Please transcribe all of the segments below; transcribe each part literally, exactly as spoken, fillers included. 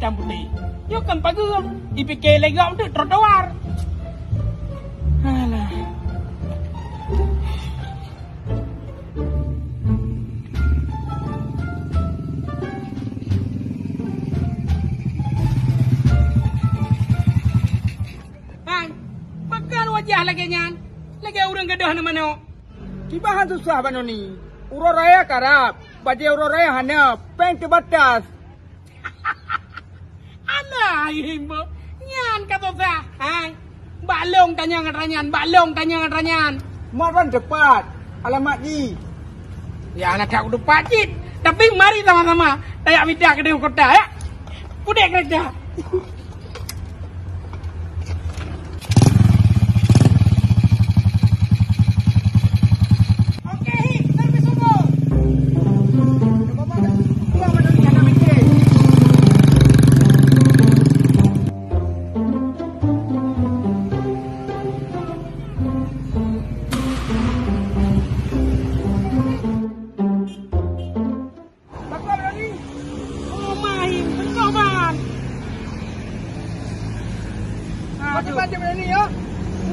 Hitam putih. Nyoe kan pageue, dipike lé gob teuk trotoar. Alah. Hai, pakon wajah lagèe nyan, lagèe ureueng gadôh aneuk manok. Kiban susah bak nyoe ni. Uroe raya karab, bajèe uroe raya hana, péng teubatas. Alah, hai Him, nyan ka susah. Hai, bak lôn tanyong atra nyan, bak lôn tanyong atra nyan. Mat ban teupat alamat jih. Ya, hana that teupat cit. Tapi mari sama-sama tajak mita keudéh u kota, ya. Pudek kereta. Bak gob nyoe ni. Oh, main. Beutôi, Wan. Aduh. Macam-macam nyoe ni, ya.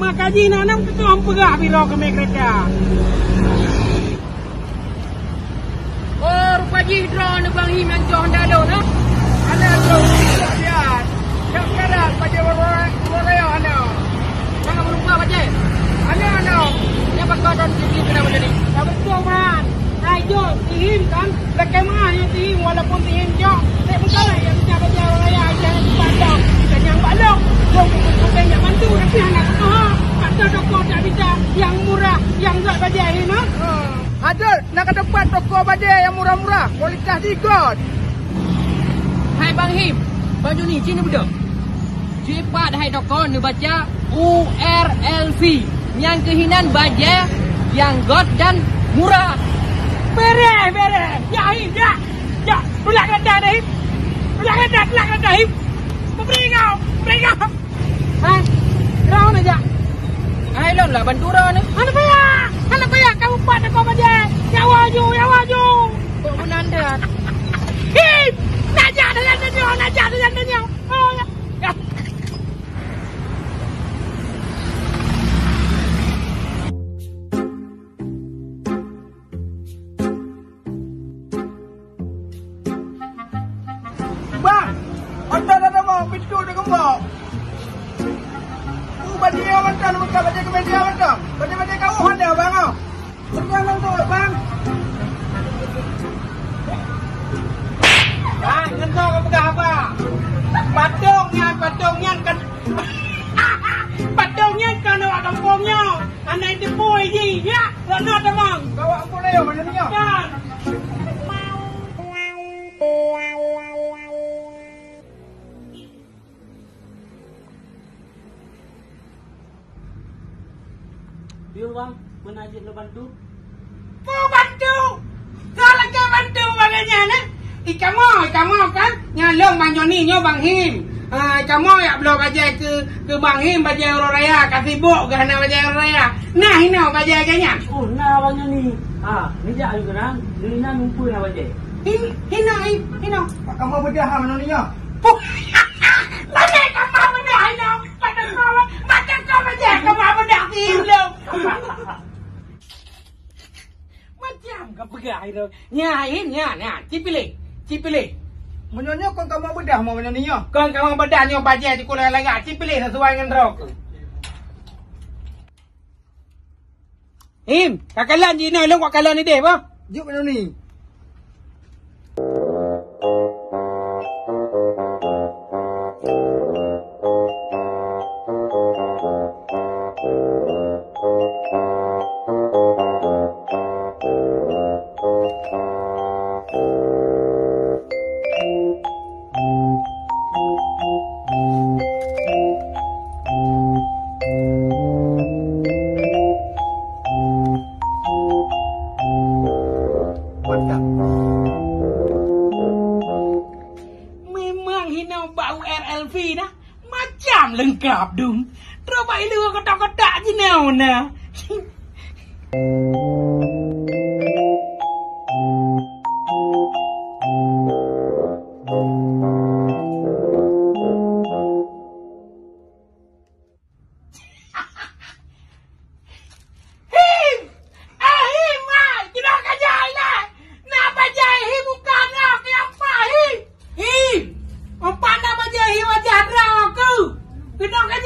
Maka jih na nam keutong peugah biro keume kereta. Oh, rupa jih droeneuh Bang Him nyang cok Honda lôn, ha? Hana droe, biar. Cok sekarang, bajèe uroe raya hana. Jangan meurubah bajèe. Hana, hana. Nyan pakon droeneuh jih keunan bajèe ni. Ka beutôi, Man. Hai jok, si Him kan, lakèe meu'ah nyoe si Him, walaupun si Him jok, bèk meukalon nyang bisa bajèe uroe raya, jangan lupa dong. Bukan nyang bak lôn, lôn bukan, bukan nyang bantu, tapi hana kutuha. Ada toko tak bisa, nyang murah, nyang gèt bajèe Him, ha? Ada, na ka dapat toko bajèe nyang murah-murah, kualitas jih gèt. Hai Bang Him, bak nyoe ni, ci neubeudôh. Jipat hai toko neubaca U R L C. Nyang keuh inan bajèe nyang gèt dan murah. Bereh, bereh. Ya, Him, ya. Ya, tulak kereta dah, Him. Tulak kereta, tulak kereta, Him. Beri kau, beri kau. Hai, droeneuh jak. Hai, lôn lah bantu droeneuh. Hana payah, hana payah kamu buat aku bajèe. Nyawa ju, nyawa ju. Kok meunan dah? Him, nak jak dengan nyoe, nak jak dengan nyoe. Oh, ya. Ya. Bang, oto dah tamong, pintu dah geumbok. Uh, bajèe mantong, buka bajèe kemeja mantong. Bajèe-bajèe kawöh ada, Bang, oh. Pegang tu, Bang. Bang, ngon soe kapeugah haba? Patong nyan, patong nyan kan. Patong nyan kan awak gampông nyoe. Aneuk teupui jih, ya. Rono tamong. Bawa ampun ayo, mana ni, ya? Kan. Pion, Bang, peue na jeuet lôn bantu? Peue bantu? Kau lakèe bantu bak nyan, eh? Ikamoe, ikamoe kan? Nyan lôn Bang Joni, nyoe Bang Him. Ah, ikamoe jak bloe bajèe keu, keu Bang Him, bajèe uroe raya, ka sibok geuh hana bajèe uroe raya. Nah, inoe bajèe geuh nyan. Oh, na Bang Joni. Ah, neujak laju keunan, di inan mumpung na bajèe. Hin-, hinoe, hin-, hinoe. Kamoe beudah ha meunan nyoe. Puh. Bajèe kamoe beudah hinoe. Mata kau, mata kau bajèe kamoe beudah di lôn. Macam ka peugah itu. Nya, hin, nya, nya. Ci piléh. Ci piléh. Meunyoe nyoe kon kamoe beudah mo meunyoe nyoe. Kon kamoe beudah nyoe bajèe di kulai lagak. Ci piléh sesuai ngon droe. Him, ka kalon jinoe lôn, ka kalon idéh bah. Jok meunyoe ni. Mantap. Memang hinoe bak U R L V dah. Macam leungkap dum. Trok bak ileue kotak-kotak jinoe na.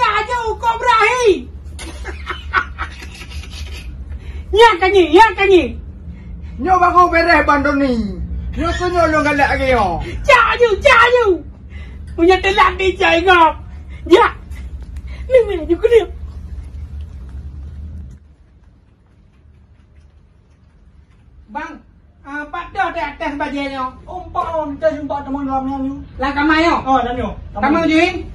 Aju kobra hi. Nyan ka nyi, nyan ka nyi. Nyoe baru beres Bang Doni. Nyoe keuh nyoe lôn galak lagèe nyoe. Jak aju, jak aju. Meunyoe teulat di jai ngop. Jak. Ni, ni, aju keuneuk. Bang, ah, pat toh teuh atas bajèe nyoe? Oh, empat on, teuh empat teumon lam nyan nyoe. Lam kama nyoe? Oh, lam nyoe. Kama. Kama uji?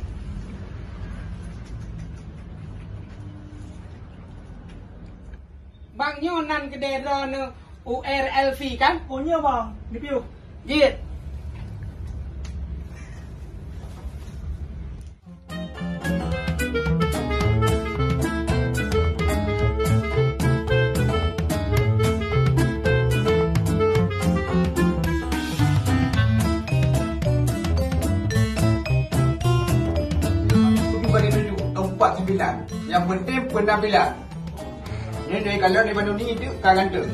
Bang, nyoe nan keudè droeneuh U R L V kan? Oh, nyoe, Bang. Di piôh. Jeuet. Tujuh kali tujuh, empat sembilan. Yang penting penampilan. Nyoe, nyoe, kalau di Bang Doni itu ka ganteng.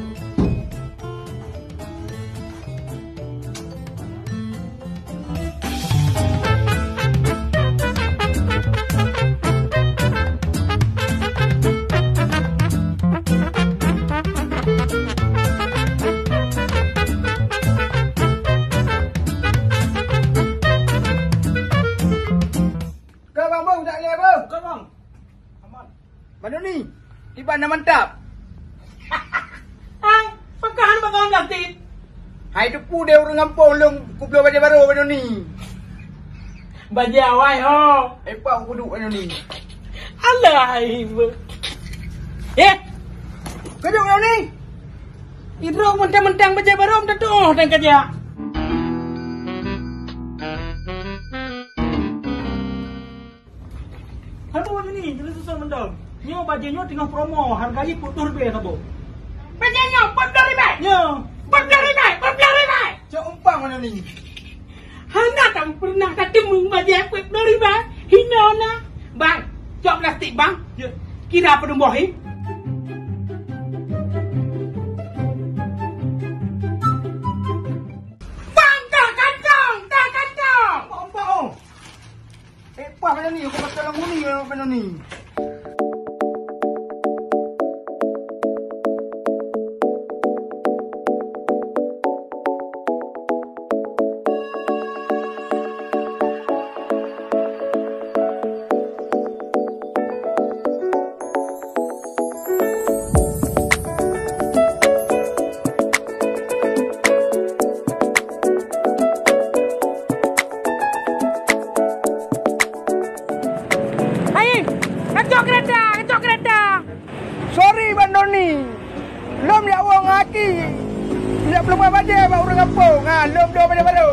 Ka, Bang, Bang, tak lé, Bang. Ka, Bang. Aman. Bang Doni, kiban na mantap. Hai, pakon hana bak kau plastik? Hai, teupeue deh ureueng gampông lôn kubloe bajèe barô, Bang Doni. Bajèe awai ho. Eh, pat kuduek, Bang Doni. Alah, hai, ibu. Eh, keudok, Bang Doni. Idroe mentang-mentang bajèe barô, minta tuoh dan kajak. Hana nyoe, jeuet susun mantong. Nyoe bajèe nyoe teungoh promo, harga jih peuet ploh ribèe saboh. Bajèe nyoe peuet ploh ribèe? Nyoe. Peuet ploh ribèe, peuet ploh ribèe. Cok umpang mana ni? Hana tapeureunoh tateumèe bajèe peuet ploh ribèe. Hinoe na. Bang, cok plastik, Bang. Ya. Kira peudeueng boh, hi. Bang, ka kantong, ka kantong. Umpang, umpang, oh. Eh, pah, mana ni? Aku patah lam bumi, mana ni? Hai, kacok kereta, kacok kereta. Sorry, Bang Doni. Lom jak woe ngon aki. Jak peuleumbah bajèe bak ureueng gampông. Ha, lom dua bajèe baru.